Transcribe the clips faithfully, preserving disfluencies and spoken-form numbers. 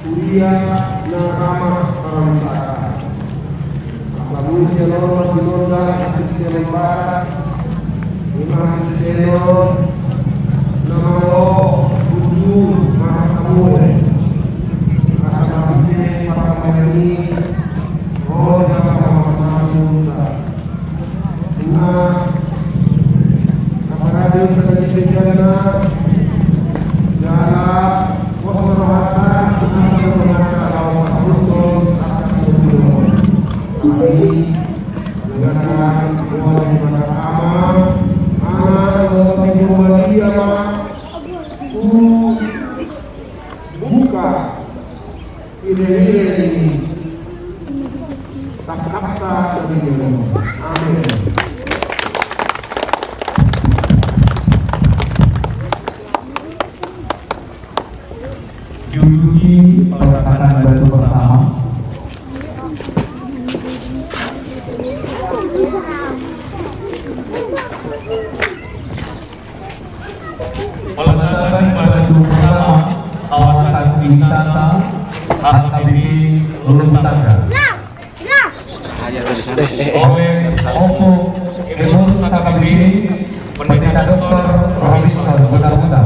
Kuria na ramah pariwisata. Angka mulia na ro di tonga, angka mulia na ro di tonga, ima hami na ro, nama ro, bujur, nama kamu, nama kamu, nama kamu, nama kamu, Buka. Amen. Juluki peletakan batu pertama. Peletakan batu pertama kawasan wisata H K B P Lumbung Tangga oleh Opo Emon H K B P, Pendeta Doktor Robinson Butarbutar.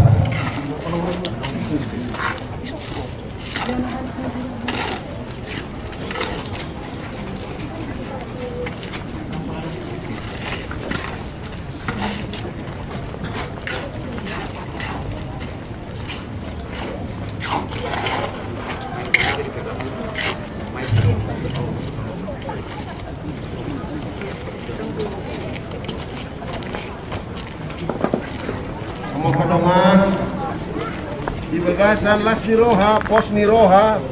Amang panongan, di bagasan las ni roha, pos ni roha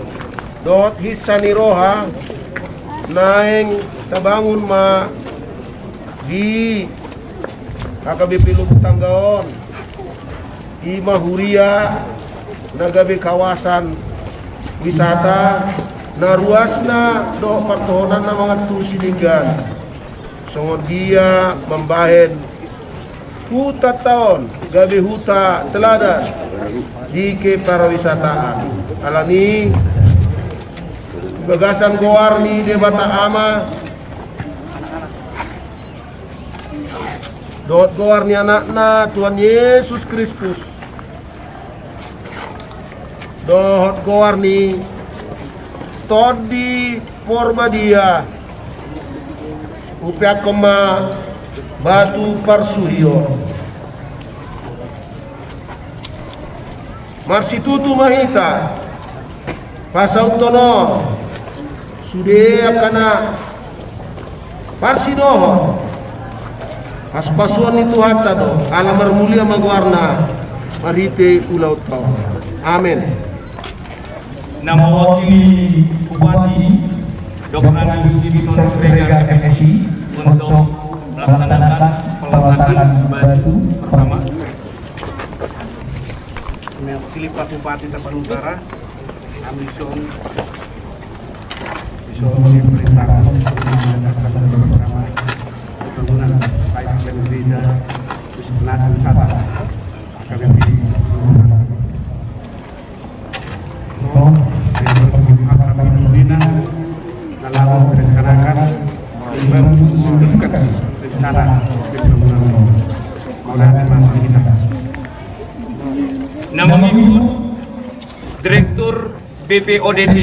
dohot hinsa ni roha naeng tabangun ma di H K B P Lumbung Tangga on, ima huria na gabe kawasan wisata na ruasna dohot partohonanna mangantusi denggan. Songon dia mambahen hutanta on gabe huta teladan di kepariwisataan. Alani i, di bagasan goar ni Debata Ama dohot goar ni Anakna Tuhan Yesus Kristus dohot goar ni Tondi Porbadia, hupeakkon ma batu parsuhi on. Marsitutu ma hita pasauthon on sude angka na parsinohot, pasupasuon ni Tuhanta do, ala marmulia ma goarna marhite ulaonta on. Amen. Na mewakili Bupati, Doktor Agus Sitinor Siregar, M Si, untuk melaksanakan peletakan batu pertama. Mewakili Pak Bupati Tapanuli Utara, kami dison, dison diperintahkan untuk melaksanakan batu pertama pembangunan site gereja Wisata Kami. Na mangihut Direktur B P O D T,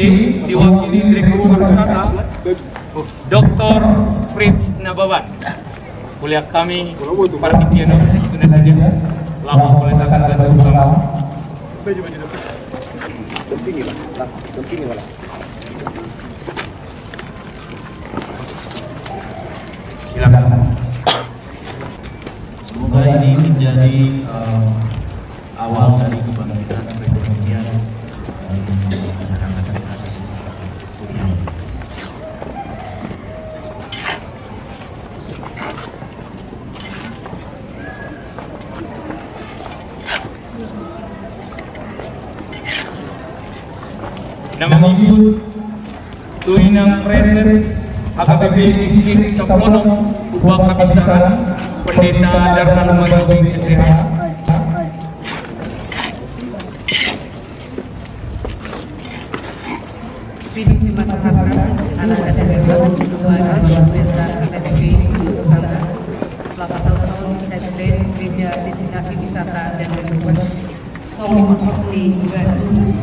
diwakili Direktur Pariwisata, Doktor Fritz Nababan. Kuliah kami, panitia, no, itu na saja. Langsung boleh datang ke dalam. Silakan. Semoga ini menjadi, eh, awal dari kebangkitan perekonomian, eh, masyarakat kita, khususnya Kuria. Minggu tu inang reses H K B P Distrik Sampulu, Upa Kapisaran, Pendeta Darman Magobing S H. Pidung di masyarakat, anak sadari dua, dua, dua, K T P, Utara, Kelapa Saut, Sekjen Gereja Destinasi Wisata dan Lingkungan, Song Mengkoti Gadu,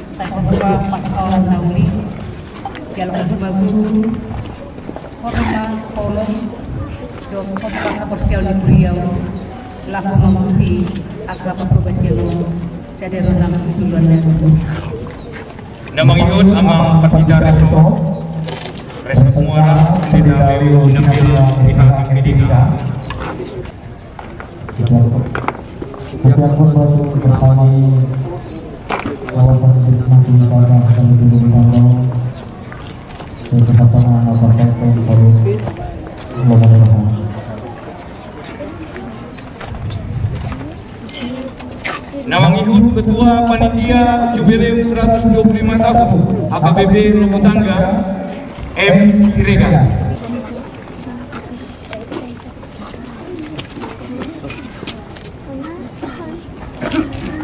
Saikoba Pasaran Nauli, Jalan Bagu, Horma Kolom, Dokter Pasaran Nauli Riau, Laku Mengkoti, Agama Pembajian, Sadero Namu Tujuan dan Na mangihut amang Pendeta Reso, Reso Muara, Pendeta Leo Sinambela, S H M P D K. Ketua Kota Batu bertani kawasan destinasi wisata dan gunung Pangkal. Saya berkata, apa saya tahu kalau belum ada. Na mangihut Ketua Panitia Jubileum seratus dua puluh lima tahun H K B P Lubuk Tangga, M Siregar.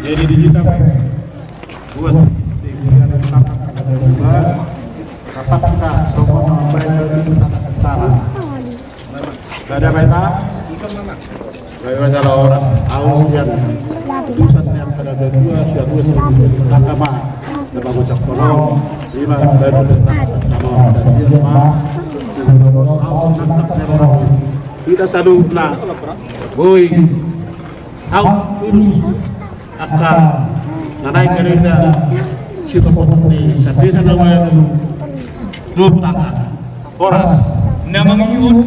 Jadi di kita, Pak, buat rapat kita semua membaca itu tangan. Ada apa, Pak? Baik, masalah orang. Aus yang pusat yang pada dua, siap dua, siap dua, agama. Dapat ucap tolong. Lima, baru tetap sama. Dan dia, Pak, aus, angkat, saya mau. Kita selalu, nah, boy. Aus, terus. Angka na naeng gareja sitopot ni Sandesa na baru. Dua puluh tangga. Horas. Na mangihut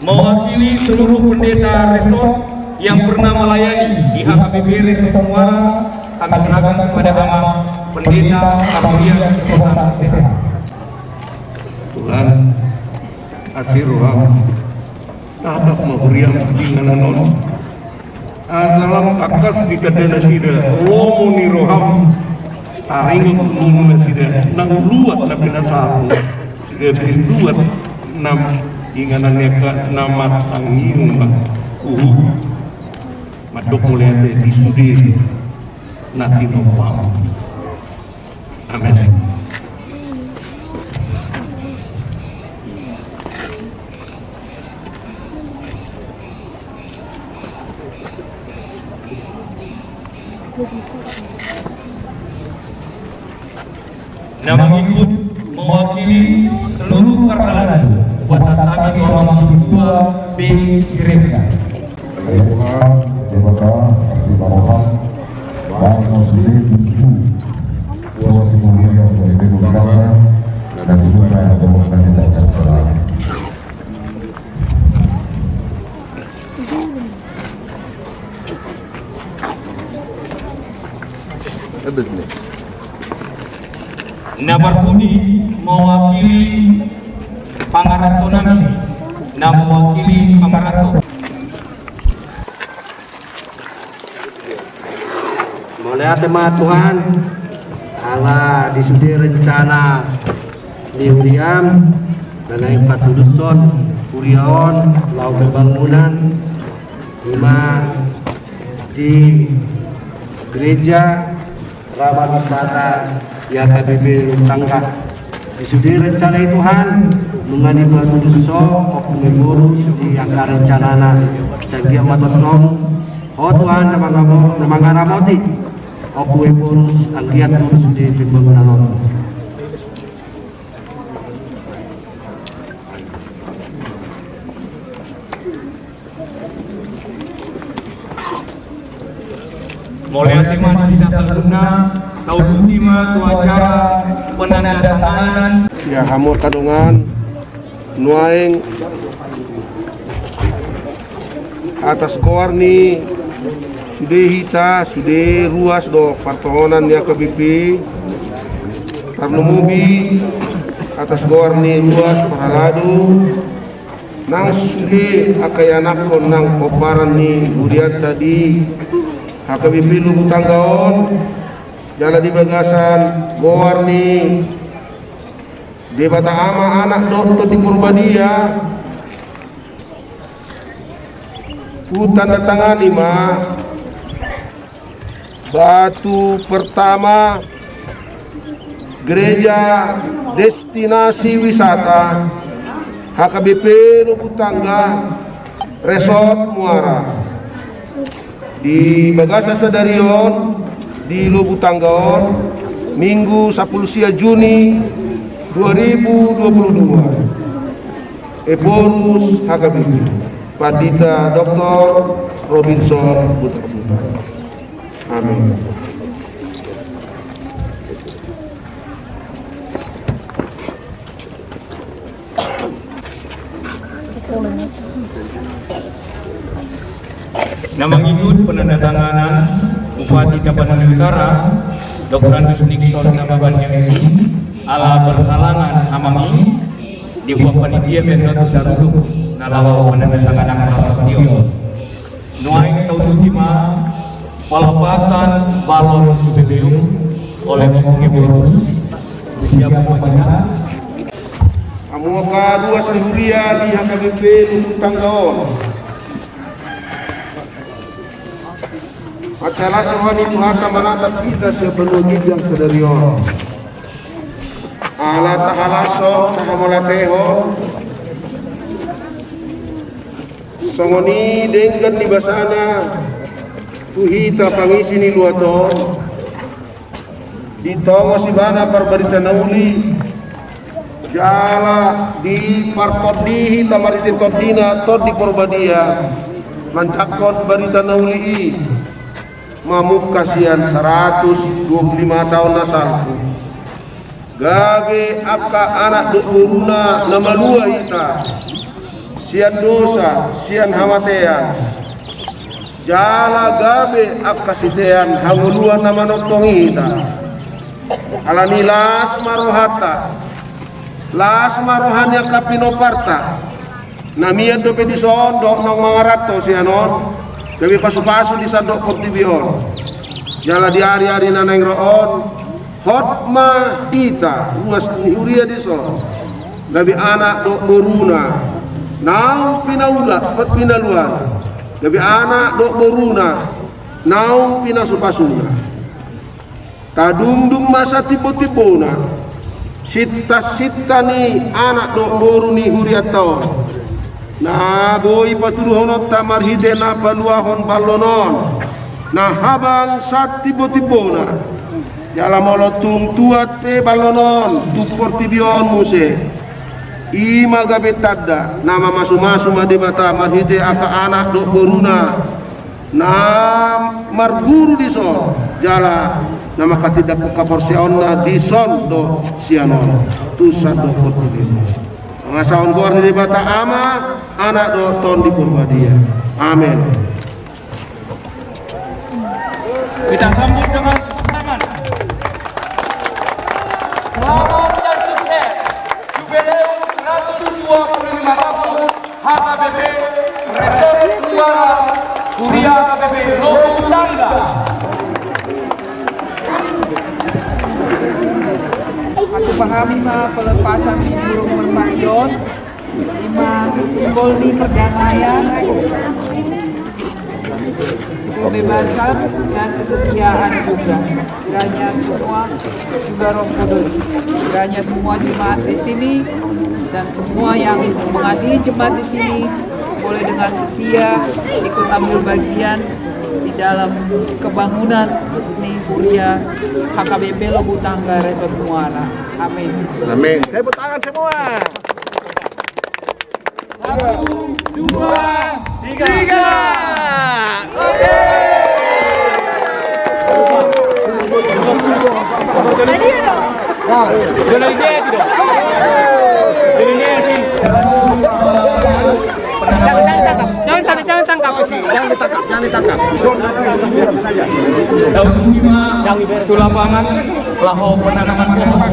mewakili seluruh pendeta resort yang pernah melayani di H K B P Resort Muara, kami serahkan kepada Amang Pendeta Gabriel Sohota S H. Tuhan, asi roham. Tatap ma huriam di inganan on. Asa lam tangkas di tanda nasida lomo ni roham. Taringot lomo nasida nang luat na pinasahat. Gabe luat na inganan ni angka na martangiang ma. Uhu. Mandok mauliate di sude na tinompam. Amen. Na mangihut mewakili seluruh karnaval, upasan kami Roham Situa B Siregar. Ayo, Tuhan, terima kasih, Pak Rohan. Bang Masudi, tujuh. Tuhan, si mulia, dari Bengkulu, dan juga, dan kita terserah. Na parpudi mewakili pangaranto nami, na mewakili pangaranto. Mauliate ma Tuhan, ala di sude rencana ni huriam, na naeng patulushon huria on, laho pembangunan, ima di gereja, Ramadhan Sata, ya H K B P Lubuk Tangga. Di sude rencana i Tuhan, nunga dipatulushon, Ompu Eborus, di angka rencanana, sai anggiat ma tongtong, Ho Tuhan, na mangamo-, na mangaramoti, Ompu Eborus, anggiat tulus di pembangunan on. Mauliate ma di hita saluhutna, tauduti ma tu acara penandatanganan. Ya, hamu angka dongan, nuaeng atas goar ni sude hita, sude ruas dohot partohonan ni H K B P, tarlumobi atas goar ni ruas parhalado, nang sude angka ianakhon nang pomparan ni hurianta di H K B P Lubuk Tangga on, Jala di bagasan goar ni Debata Ama, Anak dohot Tondi Porbadia, hutandatangani ma batu pertama Gereja Destinasi Wisata H K B P Lobutangga Resort Muara. Di bagasan sadari on di Lobutangga on, Minggu sampulu sia Juni dua ribu dua puluh dua. Ephorus H K B P, Pandita Doktor Robinson Hutabuta. Amin. Na mangihut penandatanganan Bupati Tapanuli Utara, Doktorandus Nixon Nababan M Si, ala berhalangan amang i, dibuat panitia bendot taruduk na laho penandatanganan kapastion. Nuaeng tauduti ma pelepasan balon jubileum oleh Ompung Ephorus. Siap, Bapak. Hamu angka ruas ni huria di H K B P Lobutangga on. Mansai las roha ni Tuhanta manatap hita sian banua ginjang sadari on. Ala tahalashon, tahamauliatehon. Songon i denggan ni basana tu hita pangisi ni luat on, ditongos ibana parbarita na uli, jala dipartondi hita marhite tondina Tondi Porbadia manjangkon barita na uli i, mamungka sian saratus dua puluh lima taon na salpu. Gabe angka anak dohot boruna na malua hita sian dosa, sian hamatean. Jala gabe angka sitean hangoluan na manongtong hita. Alani las ma rohanta, las ma roha ni angka pinomparta. Na mian dope dison dohot naung mangaranto sian on, gabe pasupasu di sandok portibi on. Jala di ariari na naeng ro on, hot ma hita ruas ni huria dison, gabe anak dohot boruna naung pinaula, pinaluan, gabe anak dohot boruna naung pinasupasuna. Tadungdung ma satimbotimbona sintasinta ni anak dohot boru ni hurianta on, na boi patuduhononta marhite na paluahon balon on, na habang satimbotimbona. Jala molo tung tuat pe balon on tu portibi on muse, i ma gabe tanda na mamasumasu ma Debata marhite angka anak dohot boruna na marguru dison, jala na manghatindanghon haporseaonna dison dohot sian on tu sandok portibi on. Mangasahon goar ni Debata Ama, Anak dohot Tondi Porbadia. Amen. Kita sambut dengan tepuk tangan. Selamat dan sukses. Jubileum seratus dua puluh lima tahun H K B P Resort Muara, Huria H K B P Lobutangga. Aku pahami ma pelepasan burung merpati on, ima simbol ni perdamaian, kebebasan, dan kesetiaan juga. Kiranya semua juga Roh Kudus. Kiranya semua jemaat di sini dan semua yang mengasihi jemaat di sini boleh dengan setia ikut ambil bagian di dalam kebangunan ni Huria H K B P Lobutangga Resort Muara. Amin. Amin. Tepuk tangan semua. Satu, dua, tiga. Tiga. Oke. Jangan tangkap, jangan tangkap. Jangan ditangkap, jangan ditangkap. Daun lima, tu lapangan, laho penanaman pohon.